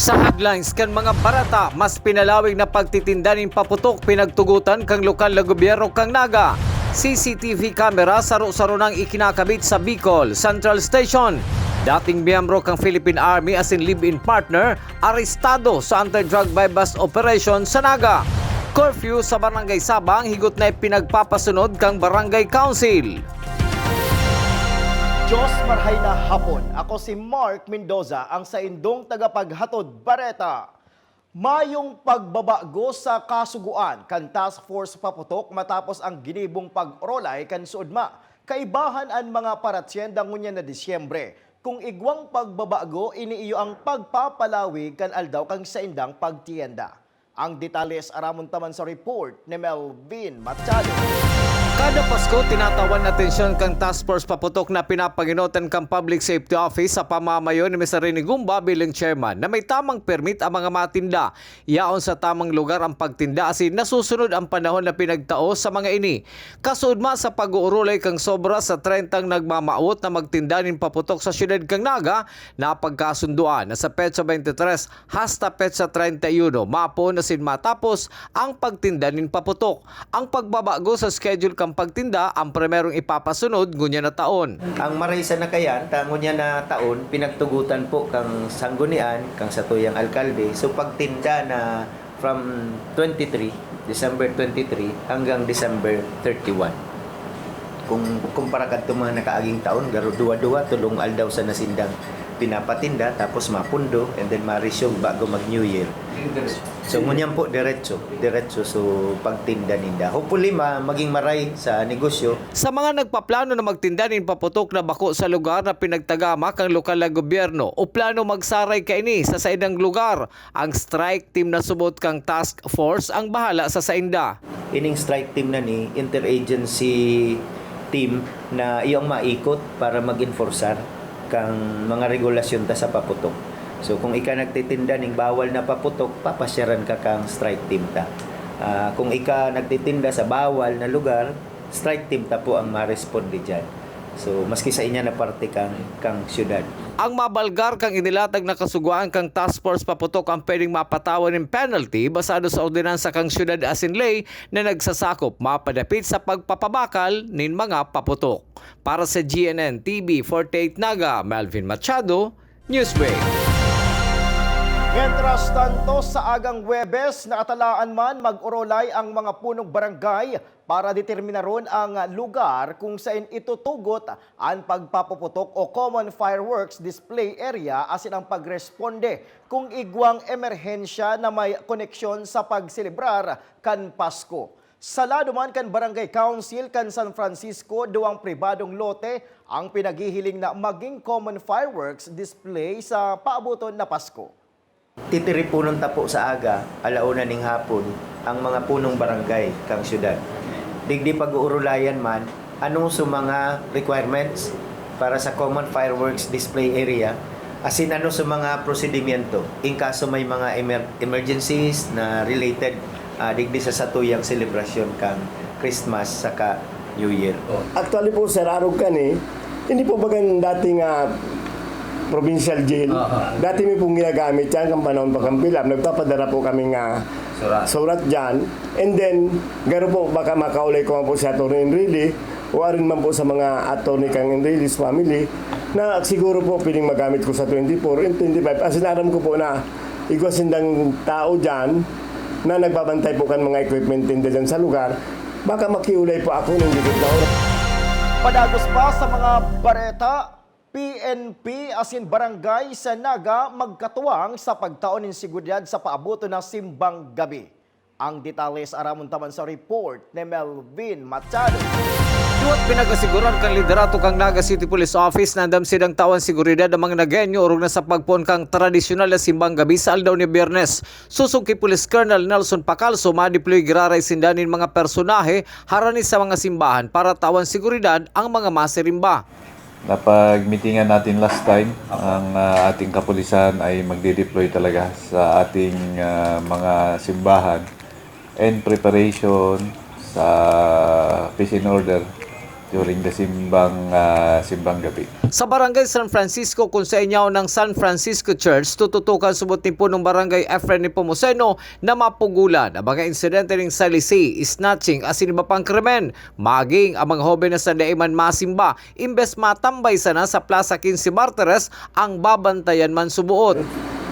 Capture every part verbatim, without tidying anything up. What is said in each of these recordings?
Sa headlines kan mga bareta, mas pinalawig na pagtitinda nin paputok pinagtugotan kan lokal na gobyerno kan Naga. C C T V camera saro-saro nang ikinakabit sa Bicol Central Station. Dating miyembro kan Philippine Army asin live-in partner, arestado sa anti-drug buy-bust operation sa Naga. Curfew sa Barangay Sabang, higot na ipinagpapasunod kan Barangay Council. Diyos marhay na hapon. Ako si Mark Mendoza, ang saindong tagapaghatod bareta. Mayong pagbabago sa kasugoan kan Task Force Paputok matapos ang ginibong pag-orolay kan suodma. Kaibahan an mga paratyenda ngunyan na Disyembre. Kung igwang pagbabago, ini iyo ang pagpapalawig kan aldaw kan saindang pagtienda. Ang detalye aramon ta man sa report ni Melvin Machado. Kada Pasko, tinatawan atensyon kan Task Force Paputok na pinapangenotan kan Public Safety Office sa pamamayo ni Mister Rene Gumba bilang chairman na may tamang permit ang mga matinda, yaon sa tamang lugar ang pagtinda asin nasusunod ang panahon na pinagtao sa mga ini. Kasuodma sa pag-uurulay kan sobra sa treinta nagmamawot na magtinda nin paputok sa siyudad kan Naga, napagkasundoan na sa petsa twenty-three hasta petsa treinta y uno, mapoon asin matapos ang pagtinda nin paputok. Ang pagbabago sa schedule kan pagtinda ang primerong ipapasunod ngunyan na taon. Ang maray sa nakayan, ta ngunyan na taon, pinagtugotan po kang sanggunian, kang satuyang alkalde. So, pagtinda na from twenty-three, December twenty-three hanggang December thirty-one. Kung kumpara kadto mga nakaaging taon, garo duwa-duwa, tolong aldaw sana sindang pinapatinda, tapos mapundo, and then ma-resume bago mag-New Year. So, ngunyan po, diretso, diretso, so, pagtinda ninda. Hopefully, ma-, maging maray sa negosyo. Sa mga nagpaplano na magtinda nin paputok na bako sa lugar na pinagtagama kan lokal na gobyerno o plano magsaray kaini sa saindang lugar, ang strike team na subot kan task force ang bahala sa sainda. Ining strike team na ni interagency team na iyong maikot para mag-enforcear kang mga regulasyon ta sa paputok. So, kung ika nagtitinda ning bawal na paputok, papasyaran ka kang strike team ta. Ah, kung ika nagtitinda sa bawal na lugar, strike team ta po ang maresponde diyan. So, maski sa inya na parte kang, kang syudad. Ang mabalgar kang inilatag na kasugoan kang task force paputok ang pwedeng mapatawan nin penalty basado sa ordinansa kang syudad asin ley na nagsasakop mapadapit sa pagpapabakal nin mga paputok. Para sa G N N T V forty-eight Naga, Melvin Machado, Newsbreak. Mientras tanto, sa agang Huwebes, nakatalaan man mag-orolay ang mga punong barangay para determinaron ang lugar kung sain itutugot an pagpapuputok o common fireworks display area asin ang pagresponde kung igwang emerhensya na may koneksyon sa pagselebrar kan Pasko. Sa lado man kan Barangay Council kan San Francisco, duwang pribadong lote ang pinaghihiling na maging common fireworks display sa paaboton na Pasko. Titiriponon ta po sa aga, ala una ning hapon, ang mga punong barangay kan syudad. Digdi pag-uurulayan man, ano sa mga requirements para sa common fireworks display area, asin ano sa mga prosedimyento in kaso may mga emer-, emergencies na related, ah, digdi sa satuyang selebrasyon kan Christmas saka New Year. Actually po, sir, arog kani, hindi po bagan dating, ah, provincial jail. Aha. Dati mi pong ginagamit yan, kan panahon pa kan PhilAm. Nagpapadara po kami nga surat. Surat dyan. And then, garo po, baka makaulay ko man po si Attorney Enrile, o arin man po sa mga attorney kang Enrile's family, na siguro po pwedeng magamit ko sa twenty-four and twenty-five. As in, aram ko po na igwa sindang tao dyan na nagbabantay po kan mga equipment ninda dyan sa lugar. Baka makiulay po ako ng dikit na oras. Padagos pa sa mga bareta, P N P asin barangay sa Naga magkatuwang sa pagtao nin seguridad sa paaboton na simbang gabi. Ang detalye aramon ta man sa report ni Melvin Machado. Duwat pinag-asigurar kan liderato kan Naga City Police Office na andam sidang tawan seguridad an mga Nagueño orog na sa pagpoon kan tradisyonal na simbang gabi sa aldaw ni Biyernes. Sosog ki Police Colonel Nelson Pacalso, madeploy giraray sinda nin mga personahe harani sa mga simbahan para tawan seguridad ang mga masirimba. Napagmitingan natin last time, ang, ah, ating kapulisan ay magde-deploy talaga sa ating, ah, mga simbahan in preparation sa peace and order. during the simbang, ah, simbang gabi. Sa Barangay San Francisco, kun saen yaon an San Francisco Church, tututukan subot ni Punong Barangay Efren Nepomuceno na mapugolan an mga insidente nin salisi, snatching asin iba pang krimen. Maging an mga hobenes na dai man masimba, imbes matambay sana sa Plaza Quince Martires, ang babantayan man suboot.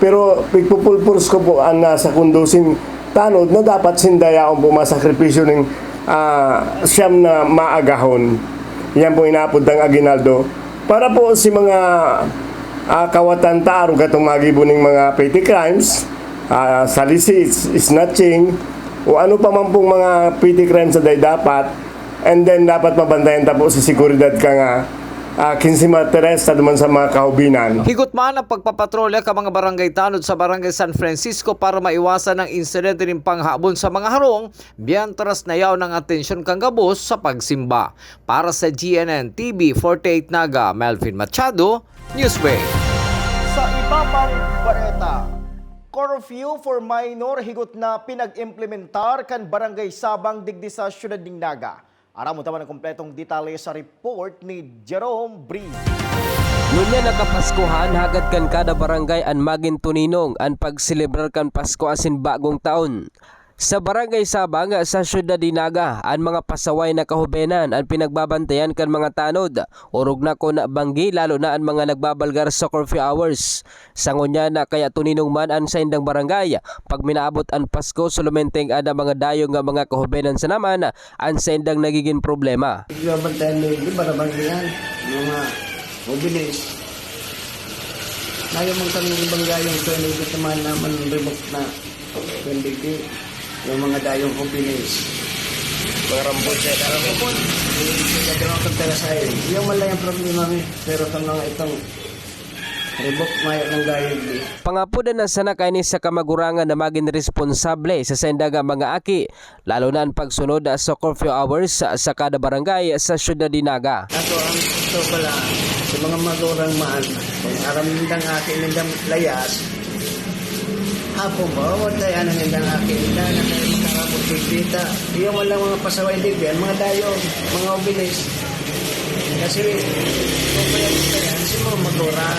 Pero pigpupulpurs ko po an nasa kondosing tanod na dapat sinda yaon po masakripisyo ning, ah, siyam na maagahon. Yan po inaapod tang aguinaldo. Para po si mga, ah, kawatan ta, arog katong magibo ning mga petty crimes, ah, salisi, snatching, o ano pa man pong mga petty crimes na dai dapat, and then dapat mabantayan ta po sa seguridad ka nga, ah, quince Martires ta duman sa mga kahubinan. Higotman ang pagpapatrolya kan mga barangay tanod sa Barangay San Francisco para maiwasan ang insidente nin panghabon sa mga harong, mientras na yaon ang atensyon kan gabos sa pagsimba. Para sa G N N T V forty-eight Naga, Melvin Machado, Newsbreak. Sa iba pang bareta, curfew for minor higot na pinag-implementar kan Barangay Sabang digdi sa siyudad nin Naga. Aram mo taman ang kompletong detalye sa report ni Jerome Bree. Ngunyan na Kapaskuhan, hagad kan kada barangay an magin tuninong an pagselebrar kan Pasko asin Bagong Taon. Sa Barangay Sabang, sa siyudad nin Naga, an mga pasaway na kahobenan an pinagbabantayan kan mga tanod, orog na kun banggi, lalo na an mga nagbabalgar sa curfew hours. Sa ngunyan na kaya tuninong man an saindang barangay, pag minaabot an Pasko, sulumenteng an mga dayong nga mga kahobenan sana man an saindang nagigin problema. Binabantayan ni, di ba, nabantayan? Mga hobenes. Nayo man kami ibang gayong, so, hindi naman naman remote na. Kundi yung mga dayong hobenes. Mga rambot siya, dayong rambot. Yung mga pagtarasay. Yung man lang yung problema mi. Pero sa mga itong ribok, mayo ng gayod di. Pangapodan na sana kaini sa kamagurangan na magin responsable sa sainda nga mga aki, lalo na an pagsunod sa curfew hours sa, sa kada barangay sa siyudad nin Naga. Ato ang gusto pala sa mga magurang maan, kung aram nindang aki nindang layas, Hapon ba? O, tayo, ano nila nga akin na, na tayo makaramot bibita. Iyo man lang mga pasaway digdi, ang mga dayong, mga obilis. Kasi, kung kaya mo kaya, si mga magura.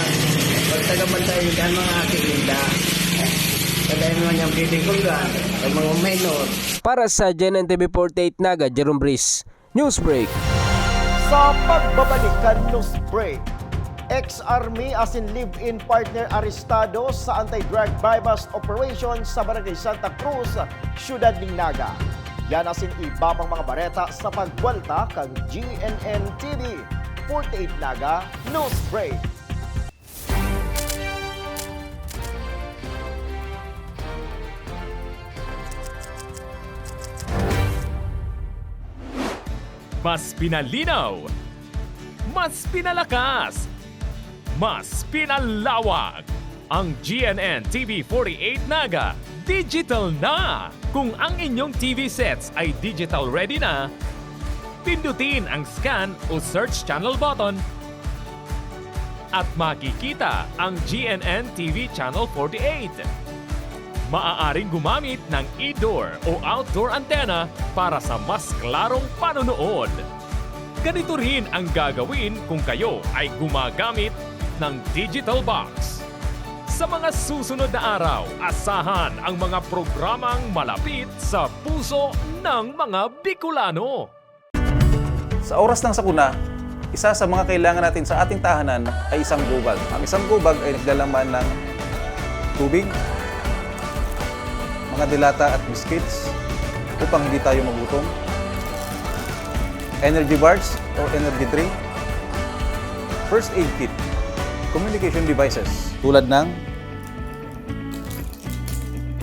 Pagtagaman tayo, ang mga aking linda. Kagaya mga niyang biling kulga, ang mga minor. Para sa G N N T V forty-eight Naga, Jerome Breeze. Newsbreak. Sa pagbabalik kan Newsbreak, ex-army asin live-in partner arestado sa anti-drug buy-bust operation sa Barangay Santa Cruz, Siyudad nin Naga. Yan asin iba pang mga bareta sa pagbuwelta kan G N N T V forty-eight Naga Newsbreak. Mas pinalinaw, mas pinalakas, mas pinalawak. Ang G N N T V forty-eight Naga digital na! Kung ang inyong T V sets ay digital ready na, pindutin ang scan o search channel button at makikita ang G N N T V Channel forty-eight. Maaaring gumamit ng indoor o outdoor antenna para sa mas klarong panonood. Ganito rin ang gagawin kung kayo ay gumagamit ng digital box. Sa mga susunod na araw, asahan ang mga programang malapit sa puso ng mga Bicolano. Sa oras ng sakuna, isa sa mga kailangan natin sa ating tahanan ay isang gobag. Ang isang gobag ay naglalaman ng tubig, mga dilata at biscuits upang hindi tayo magutom, energy bars o energy drink, first aid kit, communication devices tulad ng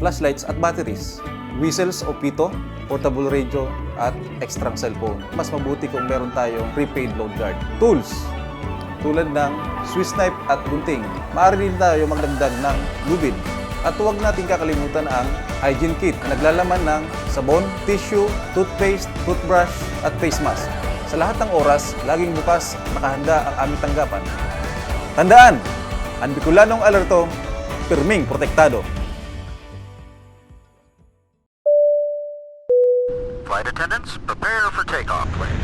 flashlights at batteries, whistles o pito, portable radio, at extrang cellphone. Mas mabuti kung meron tayong prepaid load guard. Tools, tulad ng Swiss knife at gunting. Maaari din tayo magdagdag ng lubid. At huwag natin kakalimutan ang hygiene kit na naglalaman ng sabon, tissue, toothpaste, toothbrush, at face mask. Sa lahat ng oras, laging bukas, nakahanda ang aming tanggapan. Tandaan, ang Bicolanong alerto, pirming protektado. Flight attendants, prepare for takeoff, please.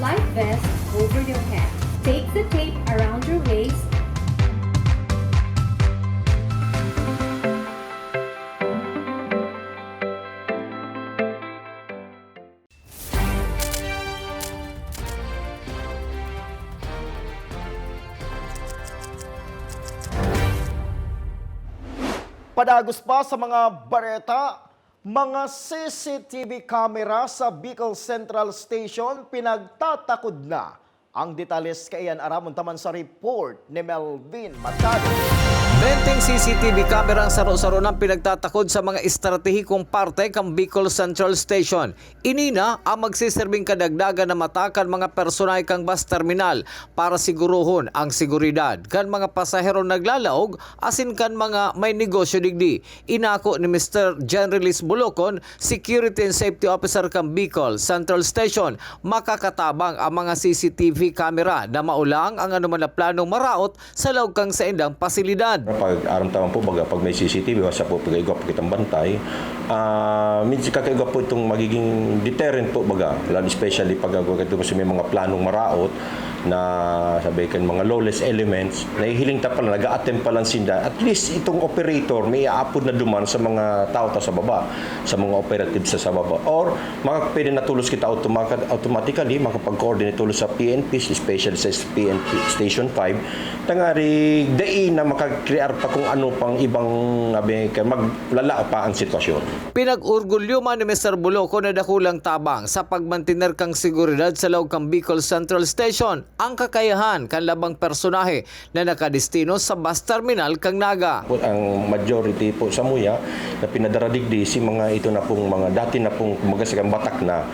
Life vest over your head. Take the tape around your waist. Padagos pa sa mga bareta, mga C C T V camera sa Bicol Central Station pinagtatakod na. Ang detalles kaiyan aramon taman sa report ni Melvin Machado. Benteng C C T V camera ang saro-saro nang pinagtatakod sa mga estratehikong parte kan Bicol Central Station. Ini na ang magsiserbing kadagdagan na mata kan mga personahe kan bus terminal para sigurohon ang seguridad kan mga pasaherong naglalaog asin kan mga may negosyo digdi. Inako ni Mister Jenrilis Bulocon, Security and Safety Officer kan Bicol Central Station, makakatabang ang mga C C T V camera na maolang ang anuman na planong maraot sa laog kan saindang pasilidad. Pag aram taman po, baga, pag may C C T V, basta po pag-igwa po kitang bantay, ah, medyo kakaigwa po itong magiging deterrent po, baga, lalo especially pag agwa ito kasi may mga planong maraot na sabi kan mga lawless elements, nahihiling ta pala, nag-a-attempt pa lang sinda, at least itong operator may aapod na duman sa mga tao ta sa baba, sa mga operatives sa, sa baba. Or maka, pwede na tulos kita automatic, automatically makapag-coordinate tulos sa P N P, especially sa P N P Station five, tangari dai na makakrear pa kung ano pang ibang, abi, maglala pa ang sitwasyon. Pinag-orgulyo man ni Mister Boloco na dakulang tabang sa pagmantiner kan seguridad sa laog kan Bicol Central Station ang kakayahan kan labang personahe na nakadestino sa bus terminal kan Naga. Ang majority po samuya na pinadara digdi si mga ito na pong mga dati na pong, kumbaga, sa batak na,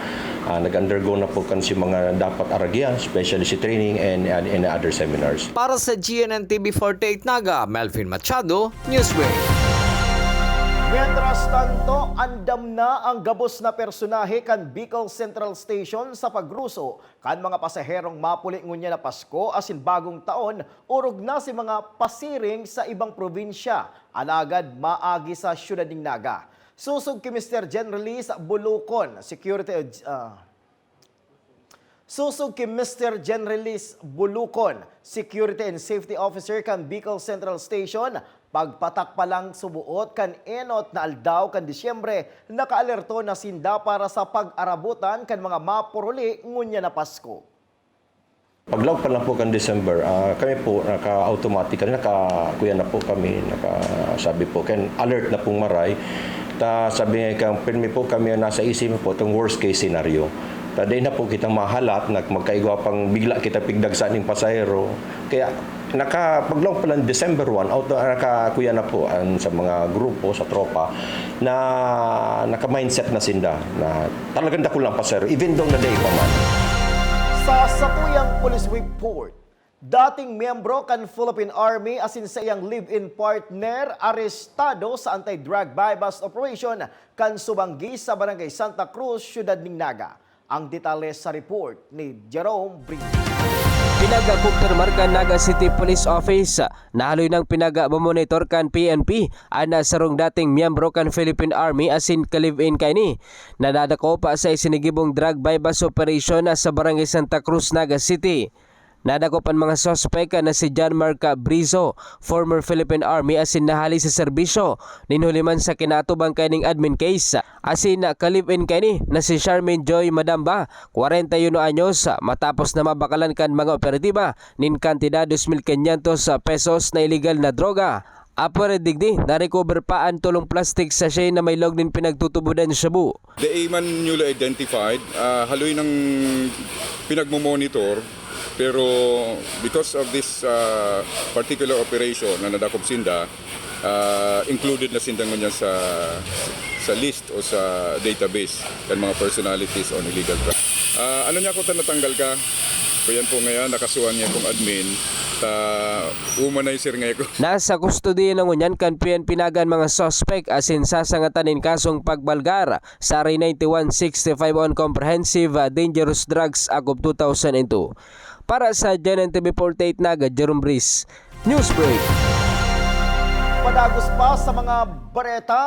ah, nag-undergo na po kan si mga dapat aragyan, especially si training and, and, and other seminars. Para sa G N N T V forty-eight Naga, Melvin Machado, Newsbreak. Mientras tanto, andam na ang gabos na personahe kan Bicol Central Station sa pagruso kan mga pasaherong mapuli ngunyan na Pasko asin Bagong Taon, orog na si mga pasiring sa ibang probinsya, alagad maagi sa siyudad nin Naga. Sosog ki Mister Jen Release Bulukon, Security, ah, sosog ki Mister Jen Release Bulukon, Security and Safety Officer kan Bicol Central Station, pagpatak pa lang suboot kan enot na aldaw kan Disyembre, nakaalerto na sinda para sa pag-arabotan kan mga mapuruli ngunyan na Pasko. Paglaog pa lang po kan December, ah, kami po naka-automatically, naka-, kuya na po kami, naka-, sabi po, kan alert na pong maray. Ta sabi nga kan, pirmi po kami ang nasa isip po, itong worst case scenario. Ta dai na po kita mahalat na magkaigwa pang bigla kita pigdagsa ning pasahero. Kaya naka-, paglaog pa lang December one, auto-, naka-, kuya na po ang sa mga grupo, sa tropa, na naka-mindset na sinda na talagang dakul ang pasahero, even though na dai pa man. Sa satuyang police report, dating miyembro kan Philippine Army asin saiyang live-in partner arestado sa anti-drug buy-bust operation kan Subangui sa Barangay Santa Cruz, Siyudad nin Naga. Ang detalye sa report ni Jerome Brito. Pinagkumpirmar kan Naga City Police Office na haloy nang pinagmomonitor kan P N P an sarong dating miyembro kan Philippine Army asin ka-live-in kaini. Nadadakop sa isinigibong drug buy-bust operation sa Barangay Santa Cruz, Naga City. Nadakop an mga suspek na si John Mark Brizo, former Philippine Army asin nahali sa serbisyo nin huliman sa kinaatubang kaining admin case, asin ka-live-in kaini na si Charmaine Joy Madamba, kwarenta y uno anyos, matapos na mabakalan kan mga operatiba nin kantidad dos mil quinientos pesos na iligal na droga. Apwera digdi, na-recover pa an tolong plastic sachet na may laog nin pinagtutubodan shabu. Dai man newly identified, ah, haloy nang pinagmo-monitor, pero because of this, ah, particular operation na nadakop sinda, ah, included na sinda ngunyan sa, sa list o sa database kan mga personalities on illegal drugs. Ah, ano niya ako ta natanggal ka? Kuyan po ngayon, nakasuhan niya kong admin, ta humanizer ngayon ko. Nasa kustodiya na ngunyan kan P N P Naga an mga suspek asin sasangatan nin kasong pagbalgar sa R A ninety-one sixty-five on Comprehensive, ah, Dangerous Drugs Act of two thousand and two. Para sa G N N T V forty-eight Naga, Jerome Breeze, Newsbreak. Padagos pa sa mga bareta,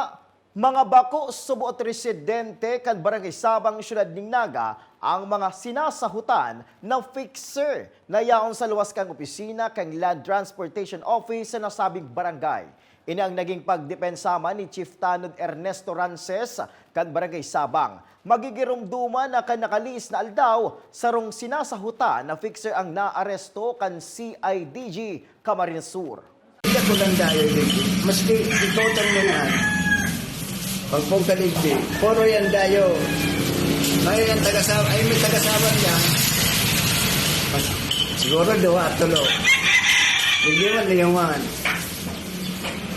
Mga bako subo't residente kan Barangay Sabang, Syudad nin Naga, ang mga sinasahutan na fixer na yaon sa luwas kan opisina kan Land Transportation Office sa nasabing barangay. Ini ang naging pagdepensa man ni Chief Tanod Ernesto Rances kan Barangay Sabang. Magigiromdoman na kan nakalihis na aldaw, sarong sinasahutan na fixer ang naaresto kan C I D G Camarines Sur. Hindi ako lang dayo dito. Maski itotan mo na. Pagpong kaligdi, puro yan dayo. May yan taga-Sabang, ay, may taga-Sabang yan. Mas, siguro duwa, tulo. Hindi man, liyawan.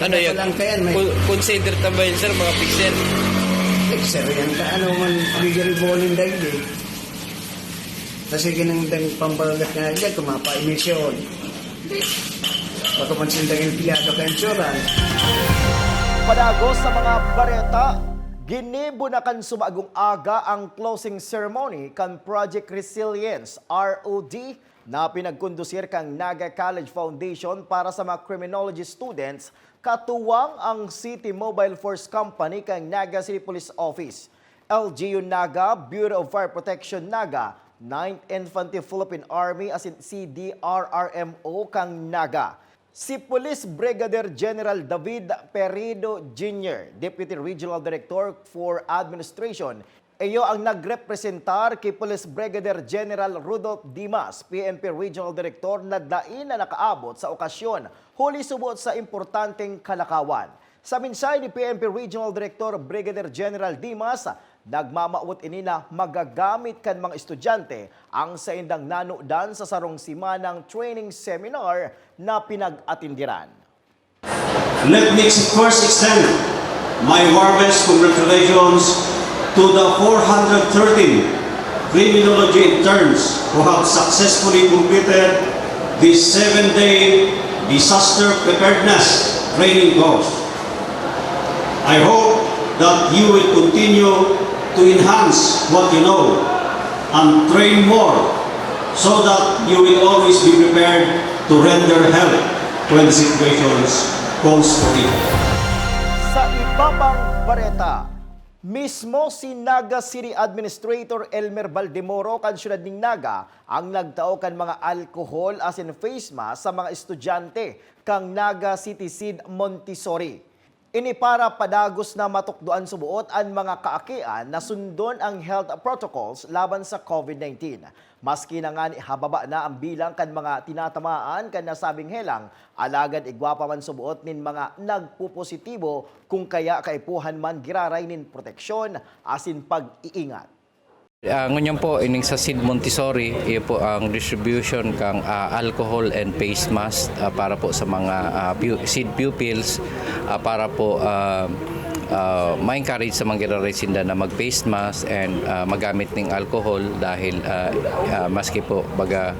Ano yan? Lang kayan, may Con- Consider ta ba yun, sir, mga fixer? Fixer yan. Ka, ano man, bigiribonin dahil eh. Kasi ginandang pambagat nga dyan, kumapa-emisyon. Baka man sindang empleyado ka insurance. Padagos sa mga bareta, ginibo na kan subagong aga ang closing ceremony kan Project Resilience, R O D, na pinagkondusir kan Naga College Foundation para sa mga criminology students, katuwang ang City Mobile Force Company kan Naga City Police Office, L G U Naga, Bureau of Fire Protection Naga, Ninth Infantry Philippine Army asin C D R R M O kan Naga. Si Police Brigadier General David Perido Junior, Deputy Regional Director for Administration, iyo ang nagrepresentar ki Police Brigadier General Rudolph Dimas, P N P Regional Director, na dai na nakaabot sa okasyon, huli subot sa importanteng kalakawan. Sa mensahe ni P N P Regional Director Brigadier General Dimas, nagmamawot ini na magagamit kan mga estudyante ang saindang nanudan sa sarong semanang training seminar na pinag-atindiran. Let me ex- first extend my warmest congratulations to the four hundred thirteen criminology interns who have successfully completed this seven-day disaster preparedness training course. I hope that you will continue to enhance what you know and train more so that you will always be prepared to render help when the situation calls for it. Sa iba pang bareta, mismo si Naga City Administrator Elmer Baldemoro kan siyudad nin Naga ang nagtao kan mga alcohol asin face mask sa mga estudyante kan Naga City Seed Montessori. Ini para padagos na matukdoan suboot an mga kaakian na sundon ang health protocols laban sa COVID nineteen. Maski na ngani hababa na ang bilang kan mga tinatamaan kan nasabing helang, alagad igwa pa man suboot nin mga nagpopositibo, kung kaya kaipuhan man giraray nin proteksyon asin pag-iingat. Ah, ngunyan po, ining sa Seed Montessori, iyo po ang distribution kang ah, alcohol and face mask ah, para po sa mga ah, pu- seed pupils ah, para po ah, ah, ma-encourage sa mga giraray sinda na mag-face mask and ah, magamit ng alcohol dahil ah, ah, maski po baga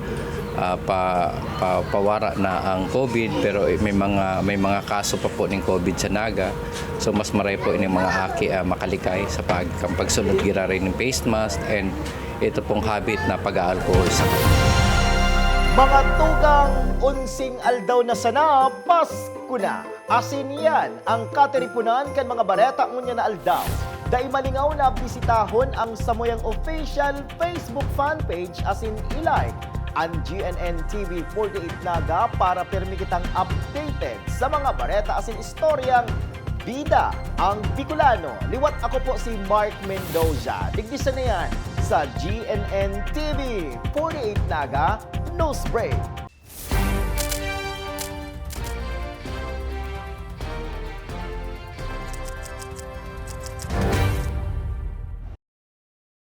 ah, pa, pa, pawara na ang COVID, pero may mga may mga kaso pa po ng COVID sa Naga. So mas maray po ining mga aki ah, makalikay sa pag, pagsunod giraray ng face mask and ito pong habit na pag-aalcohol sa Mga tugang, unsing aldaw na sana, Pasko na! Asin yan ang katiriponan kan mga bareta ngunyan na aldaw. Dai malingaw na bisitahon ang samuyang official Facebook fan page asin i-like an G N N T V forty-eight Naga para pirmi kitang updated sa mga bareta asin istoryang bida ang Bicolano. Liwat ako po si Mark Mendoza. Digdi sana yan sa G N N T V forty-eight Naga News Break.